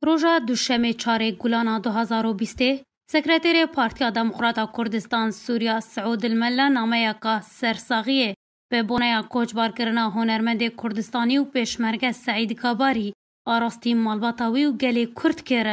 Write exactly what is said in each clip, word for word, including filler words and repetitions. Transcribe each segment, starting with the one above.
Roja Duşemê çarê Gulana du hazar û bîstê, Sekreterê Partiya Demokrata Kurdistan Sûriya Siûd Mella nameyeka sersaxiyê bi boneya koçbarkirina hunermendê Kurdistanî û pêşmerge Seîd Kabarî a rastî malbata wî û gelê Kurd kir.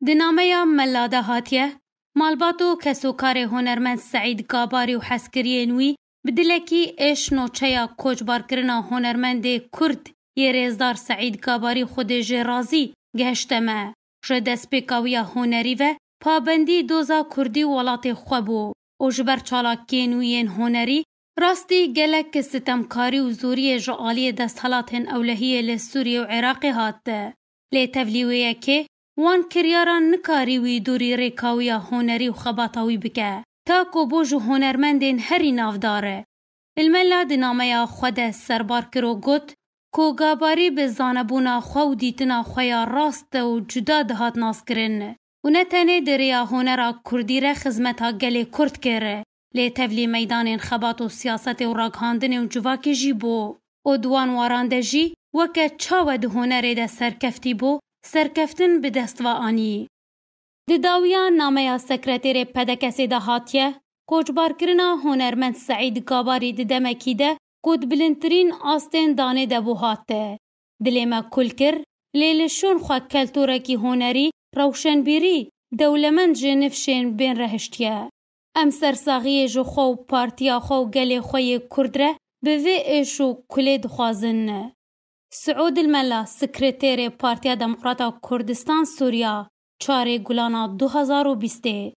Di nameya Mella de hatiye, malbat û kesokarê hunermend Seîd Kabarî û hezkiriyên wî bi dilekî êş noçeya koçbarkirina hunermendê Kurd yê rêzdar Seîd Kabarî Xwedê jê razî gehişte me. Ji destpêka wî ya hunerî ve pabendî doza Kurdî û welatê xwe bû û ji ber çalakiyên wî yên hunerî rastî gelek sitemkarî û zoriyê ji aliyê desthilatên ewlehiyê li Sûriyê û Iraqê hat. Lê tevlî wê yekê wan kiryaran nikarî wî dûrî rêka wî ya hunerî û xebata wî bike. Ta ku bû ji hunermendên herî navdar e. Ilmela di nameya xwe de serbar kir û got ku Gabarî bi zanebûna xwe û dîtina xwe ya rast û cuda dihat naskirin û ne tenê di rêya hunera Kurdî re xizmeta gelê Kurd kir, lê tevlî meydanên xebat û siyasetê û ragihandinê û civakê jî bû û di wan waran de jî weke çawe di hunerê de serkeftî bû, serkeftin bi dest ve anî. Di dawiya nameya sekreterê P D K'ê de hatiye, koçbarkirina hunermend Seîd Gabarî di demekî de ku di bilindtirîn astên danê de bû hate. Dilê me kul kir, lê li şûn xwe keltûrekî hunerî, rewşenbîrî, dewlemend ji nifşên bên re hiştiye. Em sersaxiyê ji xwe û partiya xwe û gelê xwe yê Kurd re bi vê êş û kulê dixwazin. Siûd Mella, sekreterê Partiya Demokrata Kurdistan Sûriya, çarê Gulana du hazar û bîstê.